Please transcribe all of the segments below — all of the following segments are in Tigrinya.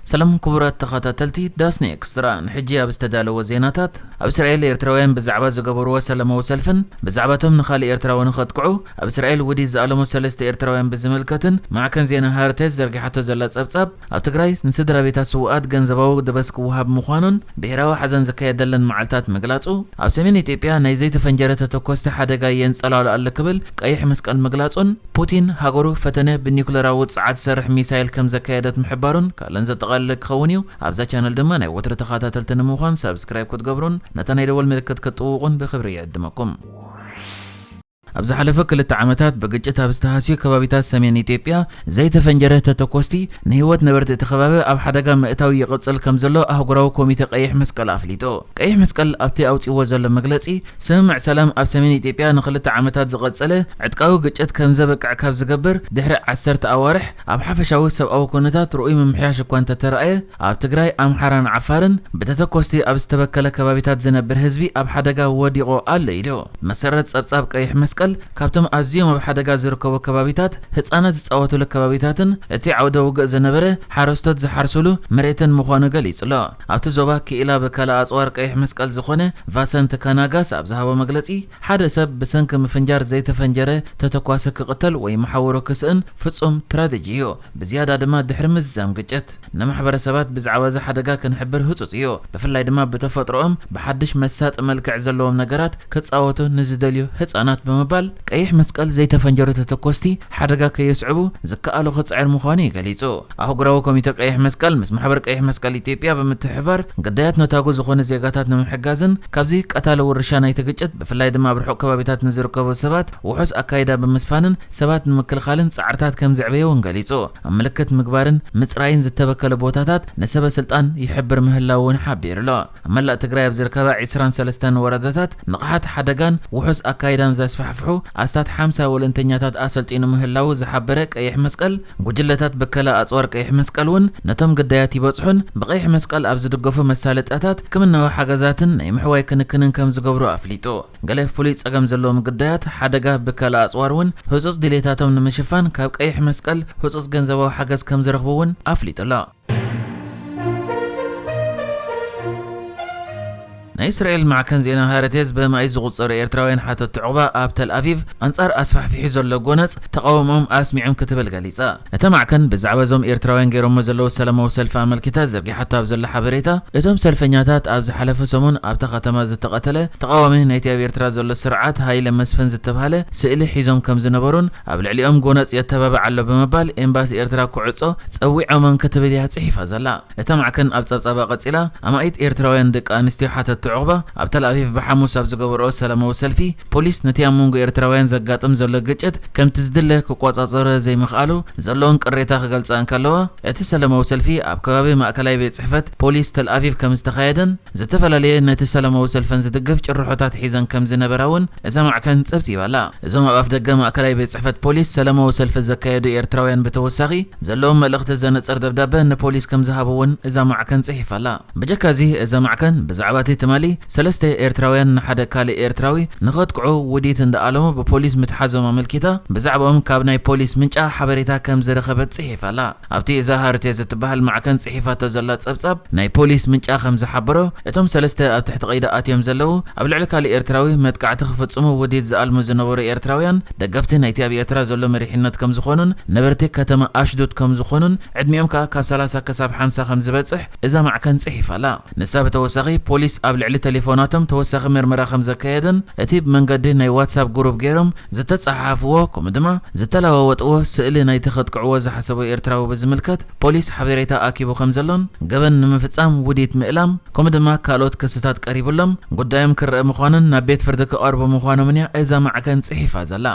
ሰላም ክቡራት ተኸታተልቲ ዳስኒ ኤክስትራ፣ ንሕጂ ኣብ ዝተዳለወ ዜናታት፣ ኣብ እስራኤል ኤርትራውያን ብዛዕባ ዝገበርዎ ሰላማዊ ሰልፍን ብዛዕባቶም ንኻልእ ኤርትራዊ ንኸጥቅዑ ኣብ እስራኤል ውዲት ዝኣለሙ ሰለስተ ኤርትራውያን ብዝምልከትን ማዕከን ዜና ሃርቴስ ዘርጊሓቶ ዘላ ጸብጻብ፣ ኣብ ትግራይ ንስድራ ቤታት ስውኣት ገንዘባዊ ደበስ ክወሃብ ምዃኑን ብሄራዊ ሓዘን ዝካየደለን መዓልታት ምግላጹ፣ ኣብ ሰሜን ኢትዮጵያ ናይ ዘይተፈንጀረ ተተኮስቲ ሓደጋ የንጸላሉ ኣሎ ክብል ቀይሕ መስቀል ምግላጹን፣ ፑቲን ሃገሩ ፈተነ ብኒኩለራዊ ጸዓት ዝሰርሕ ሚሳይል ከም ዘካየደት ምሕባሩን ካልእን ዘጠቓለለ ክኸውን እዩ። ኣብዛ ቻነል ድማ ናይ ወትሩ ተኸታተልቲ ንምዃን ሳብስክራይብ ክትገብሩን ነታ ናይ ደወል ምልክት ክትጥውቑን ብኽብሪ ይዕድመኩም። ኣብ ዝሓለፈ ክልተ ዓመታት ብግጭት ኣብ ዝተሃስዩ ከባቢታት ሰሜን ኢትዮጵያ ዘይተፈንጀረ ተተኮስቲ ንህይወት ነበርቲ እቲ ከባቢ ኣብ ሓደጋ ምእታው ይቕጽል ከም ዘሎ ኣህጉራዊ ኮሚተ ቀይሕ መስቀል ኣፍሊጡ። ቀይሕ መስቀል ኣብቲ ኣውጺዎ ዘሎ መግለጺ፣ ስምምዕ ሰላም ኣብ ሰሜን ኢትዮጵያ ንኽልተ ዓመታት ዝቐጸለ ዕጥቃዊ ግጭት ከም ዘበቅዕ ካብ ዝገብር ድሕሪ ዓሰርተ ኣዋርሕ ኣብ ሓፈሻዊ ሰብኣዊ ኩነታት ርኡይ ምምሕያሽ እኳ እንተተራእየ፣ ኣብ ትግራይ፣ ኣምሓራን ዓፋርን ብተተኮስቲ ኣብ ዝተበከለ ከባቢታት ዝነብር ህዝቢ ኣብ ሓደጋ ወዲቑ ኣሎ ኢሉ። መሰረት ጸብጻብ ቀይሕ መስቀል፣ ካብቶም ኣዝዮም ኣብ ሓደጋ ዝርከቡ ከባቢታት ህጻናት ዝጻወቱሉ ከባቢታትን እቲ ዓውደ ውግእ ዝነበረ ሓረስቶት ዝሓርሱሉ መሬትን ምዃኑ ገሊጹ ኣሎ። ኣብቲ ዞባ ክኢላ ብካላ ኣጽዋር ቀይሕ መስቀል ዝኾነ ቫሰንት ካናጋስ ኣብ ዝሃቦ መግለጺ፣ ሓደ ሰብ ብሰንኪ ምፍንጃር ዘይተፈንጀረ ተተኳሲ ክቕተል ወይ መሓውሩ ክስእን ፍጹም ትራጀዲ እዩ። ብዝያዳ ድማ ድሕሪ ምዝዛም ግጭት ንማሕበረሰባት ብዛዕባ እዚ ሓደጋ ክንሕብር ህጹጽ እዩ። ብፍላይ ድማ ብተፈጥሮኦም ብሓድሽ መሳጢ መልክዕ ዘለዎም ነገራት ክጻወቱ ንዝደልዩ ህጻናት ብምባል ቀይሕ መስቀል ዘይተፈንጀሩ ተተኮስቲ ሓደጋ ከየስዕቡ ዝከኣሎ ክጽዕር ምዃኑ እዩ ገሊጹ። ኣህጉራዊ ኮሚተ ቀይሕ መስቀል ምስ ማሕበር ቀይሕ መስቀል ኢትዮጵያ ብምትሕብባር ግዳያት ነታጉ ዝኾኑ ዜጋታት ንምሕጋዝን ካብዚ ቀታሊ ውርሻ ናይቲ ግጭት ብፍላይ ድማ ኣብ ርሑቕ ከባቢታት ንዝርከቡ ሰባት ውሑስ ኣካይዳ ብምስፋንን ሰባት ንምክልኻልን ጻዕርታት ከም ዘዕበየ እውን ገሊጹ። ኣብ ምልክት ምግባርን ምጽራይን ዝተበከለ ቦታታት ንሰበ ስልጣን ይሕብር ምህላው እውን ሓቢሩ ኣሎ። ኣብ መላእ ትግራይ ኣብ ዝርከባ ዕስራን ሰለስተን ወረዳታት ንቕሓት ሓደጋን ውሑስ ኣካይዳን ዘስፋሕፍሑ ኣስታት ሓምሳ ወለንተኛታት ኣሰልጢኑ ምህላው ዝሓበረ ቀይሕ መስቀል፣ ጉጅለታት ብከላ ኣጽዋር ቀይሕ መስቀል እውን ነቶም ግዳያት ይበጽሑን ብቀይሕ መስቀል ኣብ ዝድገፉ መሳለጥያታት ሕክምናዊ ሓገዛትን ናይ ምሕዋይ ክንክንን ከም ዝገብሩ ኣፍሊጡ። ገለ ፍሉይ ጸገም ዘለዎም ግዳያት ሓደጋ ብከላ ኣጽዋር እውን ህጹጽ ድሌታቶም ንምሽፋን ካብ ቀይሕ መስቀል ህጹጽ ገንዘባዊ ሓገዝ ከም ዝረኽቡ እውን ኣፍሊጡ ኣሎ። ናይ እስራኤል ማዕከን ዜና ሃረቴዝ ብማይ ዝቑጸሩ ኤርትራውያን ሓተትቲ ዑቕባ ኣብ ተል ኣቪቭ ኣንጻር ኣስፋሕፊሑ ዘሎ ጎነጽ ተቓውሞኦም ኣስሚዖም ክትብል ገሊጻ። እታ ማዕከን ብዛዕባ እዞም ኤርትራውያን ገይሮሞ ዘለዉ ሰላማዊ ሰልፊ ኣመልኪታ ዘርጊሓቶ ኣብ ዘላ ሓበሬታ፣ እቶም ሰልፈኛታት ኣብ ዝሓለፈ ሰሙን ኣብታ ከተማ ዝተቐተለ ተቓዋሚ ናይቲ ኣብ ኤርትራ ዘሎ ስርዓት ሃይለ መስፍን ዝተባህለ ስእሊ ሒዞም ከም ዝነበሩን ኣብ ልዕሊኦም ጎነጽ የተባብዕ ኣሎ ብምባል ኤምባሲ ኤርትራ ክዕጾ ጸዊዖሞን ክትብል እያ ጽሒፋ ዘላ። እታ ማዕከን ኣብ ጸብጻባ ቀጺላ፣ ኣማኢት ኤርትራውያን ደቂ ኣንስትዮ ሓተትቲ ዑቕባ ኣብ ተል ኣቪቭ ብሓሙስ ኣብ ዝገበርኦ ሰላማዊ ሰልፊ፣ ፖሊስ ነቲ ኣብ መንጎ ኤርትራውያን ዘጋጥም ዘሎ ግጭት ከምቲ ዝድለ ክቆጻጸሮ ዘይምኽኣሉ ዘለወን ቅሬታ ክገልጻ እንከለዋ፣ እቲ ሰላማዊ ሰልፊ ኣብ ከባቢ ማእከላይ ቤት ጽሕፈት ፖሊስ ተል ኣቪቭ ከም ዝተኻየደን ዝተፈላለየ ነቲ ሰላማዊ ሰልፈን ዝድግፍ ጭርሖታት ሒዘን ከም ዝነበራ እውን እዛ ማዕከን ጸብጺባ ኣላ። እዞም ኣብ ኣፍደገ ማእከላይ ቤት ጽሕፈት ፖሊስ ሰላማዊ ሰልፊ ዘካየዱ ኤርትራውያን ብተወሳኺ ዘለዎም መልእኽቲ ዘነጽር ደብዳበ ንፖሊስ ከም ዝሃቡ እውን እዛ ማዕከን ጽሒፋ ኣላ። ብጀካ እዚ እዛ ማዕከን ብዛዕባ እቲ ትማሊ ሰለስተ ኤርትራውያን ንሓደ ካልእ ኤርትራዊ ንኸጥቅዑ ውዲት እንዳኣለሙ ብፖሊስ ምትሓዞም ኣመልኪታ፣ ብዛዕባኦም ካብ ናይ ፖሊስ ምንጫ ሓበሬታ ከም ዝረኸበት ጽሒፋ ኣላ። ኣብቲ እዛ ሃርቴ ዝትበሃል ማዕከን ጽሒፋቶ ዘላ ጸብጻብ፣ ናይ ፖሊስ ምንጫ ከም ዝሓበሮ፣ እቶም ሰለስተ ኣብ ትሕቲ ቀይዲ ኣትዮም ዘለዉ፣ ኣብ ልዕሊ ካልእ ኤርትራዊ መጥቃዕቲ ክፍጽሙ ውዲት ዝኣልሙ ዝነበሩ ኤርትራውያን፣ ደገፍቲ ናይቲ ኣብ ኤርትራ ዘሎ መሪሕነት ከም ዝኾኑን ነበርቲ ከተማ ኣሽዱድ ከም ዝኾኑን፣ ዕድሚኦም ከኣ ካብ ሰላሳ ክሳብ ሓምሳ ከም ዝበጽሕ እዛ ማዕከን ጽሒፋ ኣላ። ንሳ ብተወሳኺ፣ ፖሊስ ኣብ ልዕሊ ቴሌፎናቶም ተወሳኺ ምርመራ ከም ዘካየደን፣ እቲ ብመንገዲ ናይ ዋትሳፕ ግሩፕ ገይሮም ዝተጸሓሓፍዎ፣ ከምኡ ድማ ዝተለዋወጥዎ ስእሊ ናይቲ ከጥቅዕዎ ዝሓሰቡ ኤርትራዊ ብዝምልከት ፖሊስ ሓበሬታ ኣኪቡ ከም ዘሎን፣ ገበን ንምፍጻም ውዲት ምእላም፣ ከምኡ ድማ ካልኦት ክስታት ቀሪቡሎም፣ ጉዳዮም ክረአ ምዃኑን ናብ ቤት ፍርዲ ክቐርቡ ምዃኖምን እያ እዛ ማዕከን ጽሒፋ ዘላ።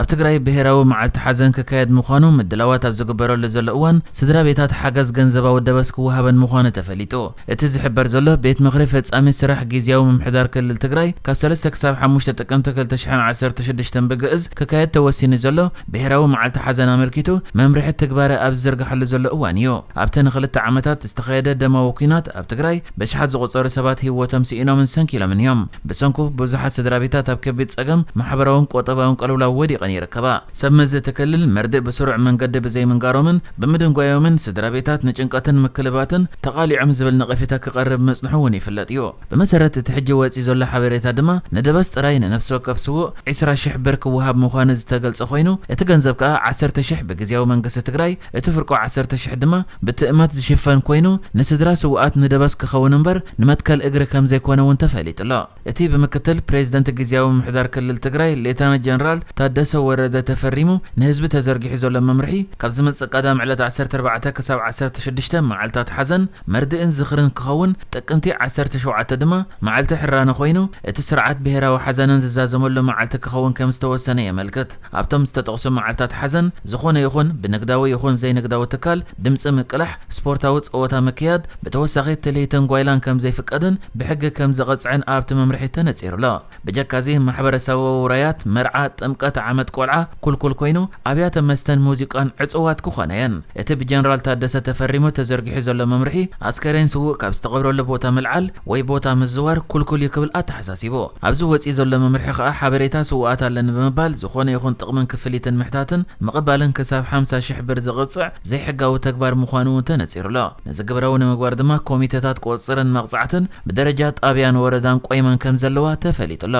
ኣብ ትግራይ ብሄራዊ መዓልቲ ሓዘን ክካየድ ምዃኑ ምድላዋት ኣብ ዝግበረሉ ዘሎ እዋን፣ ስድራ ቤታት ሓገዝ ገንዘባዊ ደበስ ክወሃበን ምዃኑ ተፈሊጡ። እቲ ዝሕበር ዘሎ፣ ቤት ምኽሪ ፈጻሚ ስራሕ ግዝያዊ ምምሕዳር ክልል ትግራይ ካብ ሰለስተ ክሳብ ሓሙሽተ ጥቅምቲ ክልተ ሽሕን ዓሰርተ ሽዱሽተን ብግእዝ ክካየድ ተወሲኑ ዘሎ ብሄራዊ መዓልቲ ሓዘን ኣመልኪቱ መምርሒ ትግባረ ኣብ ዝዝርግሓሉ ዘሎ እዋን እዩ። ኣብቲ ንኽልተ ዓመታት ዝተኻየደ ደማዊ ኲናት ኣብ ትግራይ ብሽሓት ዝቑጸሩ ሰባት ህይወቶም ስኢኖምን ሰንኪሎምን እዮም። ብሰንኩ ብዙሓት ስድራ ቤታት ኣብ ከቢድ ጸገም ማሕበራውን ቁጠባውን ቅልውላው ወዲቐን ይርከባ። ሰብ መዚ እቲ ክልል መርድእ ብስሩዕ መንገዲ ብዘይምንጋሮምን ብምድንጓዮምን ስድራ ቤታት ንጭንቀትን ምክልባትን ተቓሊዖም ዝብል ነቐፌታ ክቐርብ ምጽንሑ እውን ይፍለጥ እዩ። ብመሰረት እቲ ሕጂ ወጺኡ ዘሎ ሓበሬታ ድማ ንደበስ ጥራይ ንነፍሲ ወከፍ ስዉእ ዕስራ ሽሕ ብር ክወሃብ ምዃኑ ዝተገልጸ ኮይኑ፣ እቲ ገንዘብ ከኣ ዓሰርተ ሽሕ ብግዝያዊ መንግስቲ ትግራይ፣ እቲ ፍርቆ ዓሰርተ ሽሕ ድማ ብትእመት ዝሽፈን ኮይኑ፣ ንስድራ ስዉኣት ንደበስ ክኸውን እምበር ንመትከል እግሪ ከም ዘይኮነ እውን ተፈሊጡ ኣሎ። እቲ ብምክትል ፕሬዝደንት ግዝያዊ ምምሕዳር ክልል ትግራይ ሌተናንት ጀነራል ታደሰ ወረደ ተፈሪሙ ንህዝቢ ተዘርጊሑ ዘሎ መምርሒ፣ ካብ ዝመጽእ ቀዳም ዕለት ዓሰርተ ኣርባዕተ ክሳብ ዓሰርተ ሽዱሽተ መዓልታት ሓዘን፣ መርድእን ዝኽርን ክኸውን፣ ጥቅምቲ ዓሰርተ ሸውዓተ ድማ መዓልቲ ሕራነ ኮይኑ፣ እቲ ስርዓት ብሄራዊ ሓዘንን ዝዛዘመሉ መዓልቲ ክኸውን ከም ዝተወሰነ የመልክት። ኣብቶም ዝተጠቕሱ መዓልታት ሓዘን፣ ዝኾነ ይኹን ብንግዳዊ ይኹን ዘይንግዳዊ ትካል ድምፂ ምቅላሕ፣ ስፖርታዊ ፀወታ ምክያድ፣ ብተወሳኺ ትልሂትን ጓይላን ከም ዘይፍቀድን ብሕጊ ከም ዘቐፅዕን ኣብቲ መምርሒ ተነፂሩ ኣሎ። ብጀካዚ ማሕበረሰባዊ ውራያት፣ መርዓ፣ ጥምቀት፣ ዓመት ቆልዓ ኩልኩል ኮይኑ፣ ኣብያተ መስተን ሙዚቃን ዕፁዋት ክኾና እየን። እቲ ብጀነራል ታደሰ ተፈሪሙ ተዘርጊሑ ዘሎ መምርሒ፣ ኣስከሬን ስዉእ ካብ ዝተቐብረሉ ቦታ ምልዓል ወይ ቦታ ምዝዋር ኩልኩል እዩ ክብል ኣተሓሳሲቡ። ኣብዚ ወፂኡ ዘሎ መምርሒ ከኣ ሓበሬታ ስዉኣት ኣለኒ ብምባል ዝኾነ ይኹን ጥቕምን ክፍሊትን ምሕታትን ምቕባልን ክሳብ ሓምሳ ሽሕ ብር ዝቕፅዕ ዘይሕጋዊ ተግባር ምዃኑ እውን ተነፂሩ ኣሎ። ነዚ ግብራዊ ንምግባር ድማ ኮሚተታት ቁፅፅርን መቕፃዕትን ብደረጃ ጣብያን ወረዳን ቆይመን ከም ዘለዋ ተፈሊጡ ኣሎ።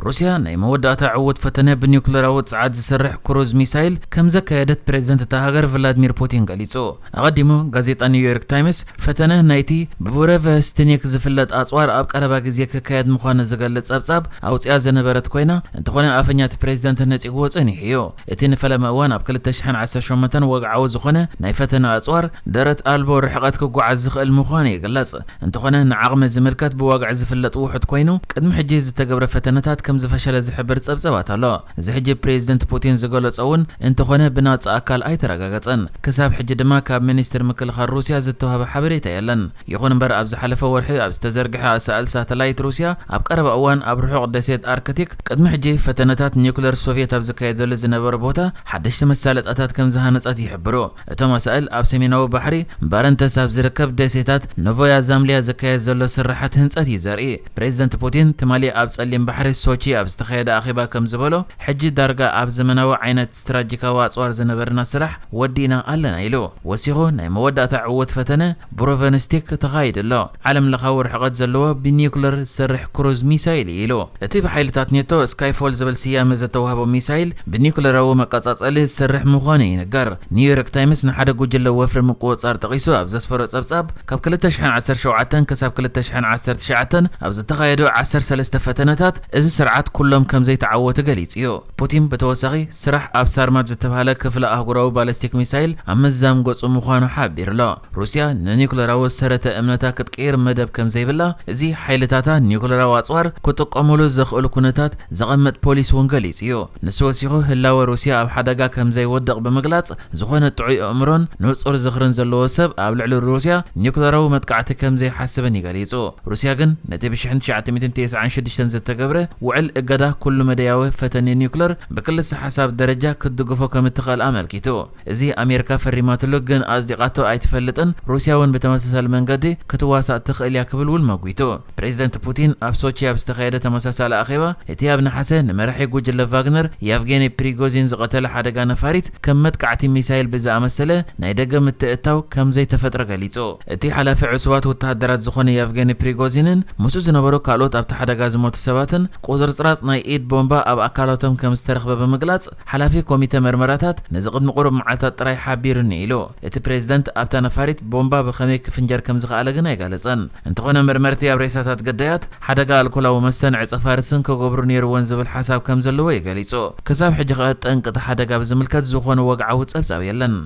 ሩስያ ናይ መወዳእታ ዕዉት ፈተነ ብኒውክለራዊ ጸዓት ዝሰርሕ ክሩዝ ሚሳይል ከም ዘካየደት ፕሬዝደንት እታ ሃገር ቭላድሚር ፑቲን ገሊጹ። ኣቐዲሙ ጋዜጣ ኒውዮርክ ታይምስ ፈተነ ናይቲ ብቡረቨስትኒክ ዝፍለጥ ኣጽዋር ኣብ ቀረባ ግዜ ክካየድ ምዃኑ ዝገልጽ ጸብጻብ ኣውጽኣ ዝነበረት ኮይና፣ እንተኾነ ኣፈኛ እቲ ፕሬዝደንት ነጺግዎ ጸኒሑ እዩ። እቲ ንፈለማ እዋን ኣብ ክልተ ሽሕን ዓሰርተ ሸሞንተን ወግዓዊ ዝኾነ ናይ ፈተነ ኣጽዋር ደረት ኣልቦ ርሕቐት ክጓዓዝ ዝኽእል ምዃኑ ይግለጽ። እንተኾነ ንዓቕሚ ዝምልከት ብዋግዒ ዝፍለጥ ውሑድ ኮይኑ፣ ቅድሚ ሕጂ ዝተገብረ ፈተነታት ከም ዝፈሸለ ዝሕብር ጸብጸባት ኣሎ። እዚ ሕጂ ፕሬዝደንት ፑቲን ዝገለጾ እውን እንተኾነ ብናጻ ኣካል ኣይተረጋገጸን። ክሳብ ሕጂ ድማ ካብ ሚኒስትር ምክልኻል ሩስያ ዝተዋህበ ሓበሬታ የለን። ይኹን እምበር ኣብ ዝሓለፈ ወርሒ ኣብ ዝተዘርግሐ ኣሳእል ሳተላይት ሩስያ ኣብ ቀረባ እዋን ኣብ ርሑቕ ደሴት ኣርክቲክ ቅድሚ ሕጂ ፈተነታት ኒውክለር ሶቭየት ኣብ ዝካየደሉ ዝነበረ ቦታ ሓደሽቲ መሳለጣታት ከም ዝሃነጸት ይሕብሩ። እቶም ኣሳእል ኣብ ሰሜናዊ ባሕሪ ባረንተስ ኣብ ዝርከብ ደሴታት ኖቮያ ዛምሊያ ዝካየድ ዘሎ ስራሓት ህንጸት እዩ ዘርኢ። ፕሬዝደንት ፑቲን ትማሊ ኣብ ጸሊም ባሕሪ ሶቺ ኣብ ዝተኻየደ ኣኼባ ከም ዝበሎ፣ ሕጂ ዳርጋ ኣብ ዘመናዊ ዓይነት ስትራቴጂካዊ ኣጽዋር ዝነበረና ስራሕ ወዲእና ኣለና ኢሉ። ወሲኹ ናይ መወዳእታ ዕዉት ፈተነ ብሮቨንስቲክ ተኻይዱ ኣሎ። ዓለም ለኻዊ ርሕቐት ዘለዎ ብኒውክለር ዝሰርሕ ክሩዝ ሚሳይል እዩ ኢሉ። እቲ ብሓይልታት ኔቶ ስካይፎል ዝብል ስያመ ዝተዋህቦ ሚሳይል ብኒውክለራዊ መቀጻጸሊ ዝሰርሕ ምዃኑ ይንገር። ኒውዮርክ ታይምስ ንሓደ ጉጅለ ወፍሪ ምቁጽጻር ጠቒሱ ኣብ ዘስፈሮ ጸብጻብ፣ ካብ ክልተ ሽሕን ዓሰርተ ሸውዓተን ክሳብ ክልተ ሽሕን ዓሰርተ ትሽዓተን ኣብ ዝተኻየዱ ዓሰርተ ሰለስተ ፈተነታት እዚ ስርዓት ኩሎም ከም ዘይተዓወቱ ገሊጹ እዩ። ፑቲን ብተወሳኺ ስራሕ ኣብ ሳርማት ዝተባህለ ክፍለ ኣህጉራዊ ባለስቲክ ሚሳይል ኣብ ምዝዛም ገጹ ምዃኑ ሓቢሩ ኣሎ። ሩስያ ንኒውክለራዊ ሰረተ እምነታ ክትቅይር መደብ ከም ዘይብላ፣ እዚ ሓይልታታ ኒውክለራዊ ኣጽዋር ክጥቀሙሉ ዘኽእሉ ኩነታት ዘቐምጥ ፖሊስ እውን ገሊጹ እዩ። ንሱ ወሲኹ፣ ህላወ ሩስያ ኣብ ሓደጋ ከም ዘይወድቕ ብምግላጽ፣ ዝኾነ ጥዑይ ኣእምሮን ንጹር ዝኽርን ዘለዎ ሰብ ኣብ ልዕሊ ሩስያ ኒውክለራዊ መጥቃዕቲ ከም ዘይሓስብን እዩ ገሊጹ። ሩስያ ግን ነቲ ብ ሽሕን ትሽዓተ ሚእትን ተስዓን ሽዱሽተን ዝተገብረ ውዕል እገዳ ኩሉ መደያዊ ፈተነ ኒውክለር ብክልሰ ሓሳብ ደረጃ ክትድግፎ ከም እትኽእል ኣመልኪቱ። እዚ ኣሜሪካ ፈሪማትሉ ግን ኣጽዲቓቶ ኣይትፈልጥን፣ ሩስያ እውን ብተመሳሳሊ መንገዲ ክትዋሳእ ትኽእል እያ ክብል እውን መጒቱ። ፕሬዚደንት ፑቲን ኣብ ሶቺ ኣብ ዝተኻየደ ተመሳሳሊ ኣኼባ፣ እቲ ኣብ ነሓሰ ንመራሒ ጉጅለ ቫግነር የቭጌኒ ፕሪጎዚን ዝቐተለ ሓደጋ ነፋሪት ከም መጥቃዕቲ ሚሳይል ብዝኣመሰለ ናይ ደገ ምትእትታው ከም ዘይተፈጥረ ገሊጹ። እቲ ሓላፊ ዕሱባት ወተሃደራት ዝኾነ የቭጌኒ ፕሪጎዚንን ምስኡ ዝነበሩ ካልኦት ኣብቲ ሓደጋ ዝሞቱ ሰባትን ቁርጽራጽ ናይ ኢድ ቦምባ ኣብ ኣካላቶም ከም ዝተረኽበ ብምግላጽ፣ ሓላፊ ኮሚተ መርመራታት ነዚ ቅድሚ ቁሩብ መዓልታት ጥራይ ሓቢሩኒ ኢሉ። እቲ ፕሬዚደንት ኣብታ ነፋሪት ቦምባ ብኸመይ ክፍንጀር ከም ዝኸኣለ ግን ኣይገለጸን። እንተኾነ መርመርቲ ኣብ ሬሳታት ግዳያት ሓደጋ ኣልኮላዊ መስተን ዕጸ ፋርስን ክገብሩ ነይርወን ዝብል ሓሳብ ከም ዘለዎ እዩ ገሊጹ። ክሳብ ሕጂ ከኣ ጠንቂ እቲ ሓደጋ ብዝምልከት ዝኾነ ወግዓዊ ጸብጻብ የለን።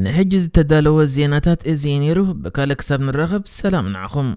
ንሕጂ ዝተዳለወ ዜናታት እዚ እዩ ነይሩ። ብካልእ ክሳብ ንራኸብ ሰላም ንዓኹም።